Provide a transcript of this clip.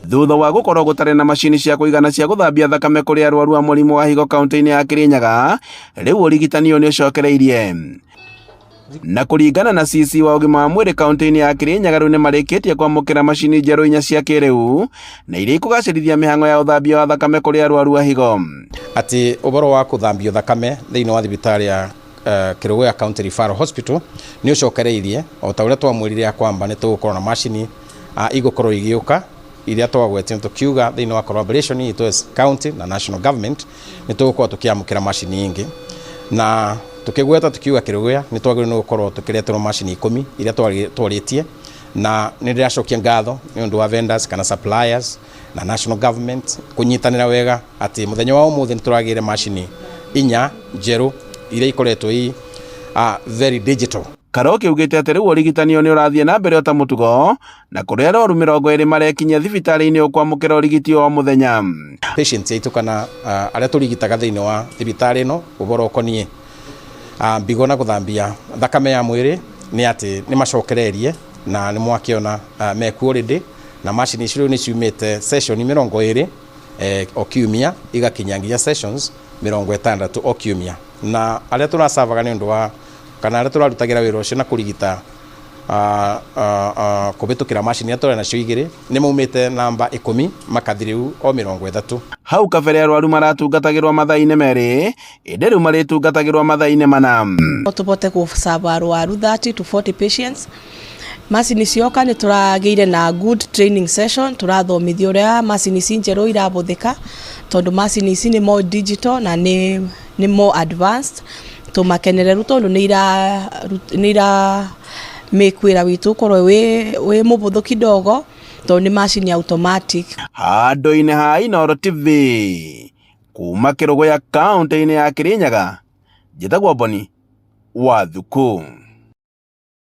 Thutha wa gũkorwo gũtarĩ na macini cia kũigana cia gũthambia thakame kũrĩ arwaru a mũrimũ wa higo kaunti-inĩ ya Kirinyaga, rĩu ũrigitani ũyũ nĩ ũcokereirie. Na kũringana na CC wa ũgima wa mwĩrĩ kaunti-inĩ ya Kirinyaga, rĩu nĩ marĩkĩtie kwamũkĩra macini njerũ inya cia kĩrĩu na iria ikũgacĩrithia mĩhang'o ya ũthambia wa thakame kũrĩ arwaru a higo. Atĩ ũhoro wa kũthambio thakame thĩinĩ wa thibitarĩ ya Kerugoya County Referral Hospital nĩ ũcokereirie o ta ũrĩa twamwĩrire ya kwamba nĩ tũgũkorwo na macini igũkorwo igĩũka iria twagwetire tũkiuga thĩinĩ wa collaboration itũ as county na national government nĩ tũgũkorwo tũkĩamũkĩra macini ingĩ, na tũkĩgweta tũkiuga Kerugoya nĩ twagĩrĩirwo nĩ gũkorwo tũkĩreterwo macini 10 iria twarĩtie, na nĩ ndĩracokia ngatho nĩ ũndũ wa vendors kana suppliers na national government kũnyitanĩra wega atĩ mũthenya wa ũmũthĩ nĩ tũragĩire macini inya njerũ iria ikoretwo i very digital. Karoki augĩte atĩ rĩu ũrigitani ũyũ nĩ ũrathiĩ na mbere o ta mũtugo, na kũrĩ arwaru 20 marekinyia thibitarĩ-inĩ ũkwamũkĩra ũrigiti o mũthenya. Patients aitũ kana arĩa tũrigitaga thĩinĩ wa thibitarĩ ĩno ũhoro ũkoniĩ mbigo na gũthambia thakame ya mwĩrĩ nĩ atĩ nĩ macokereirie na nĩ mwakĩona mekuo already, na macini icio rĩu nĩ ciumĩte session 20 o kiumia igakinya nginya sessions 60 o kiumia, na arĩa tũracavaga nĩ ũndũ wa kana arĩa tũrarutagĩra wĩra ũcio na kũrigita kũhĩtũkĩra macini iria tũrĩ nacio igĩrĩ nĩ maumĩte namba 10 makathi rĩu o 30. Hau kabere arwaru maratungatagĩrwo mathaa-inĩ 2, ĩndĩ rĩu marĩtungatagĩrwo mathaa-inĩ 4. No tũbote gũcaba arwaru 30 to 40 patients. Macini cioka nĩ tũragĩire na good training session, tũrathomithio ũrĩa macini ici njerũ irabũthĩka, tondũ macini ici nĩ more digital na nĩ more advanced. Tũmakenereru tondũ nĩ ira make wĩra witũ ũkorwo wĩ mũbũthũ kidogo, tondũ nĩ macini automatic. Handũ-inĩ ha Inooro TV kuma Kĩrũgũya kaunti-inĩ ya Kirinyaga, njĩtagwo Boni wa Thuku.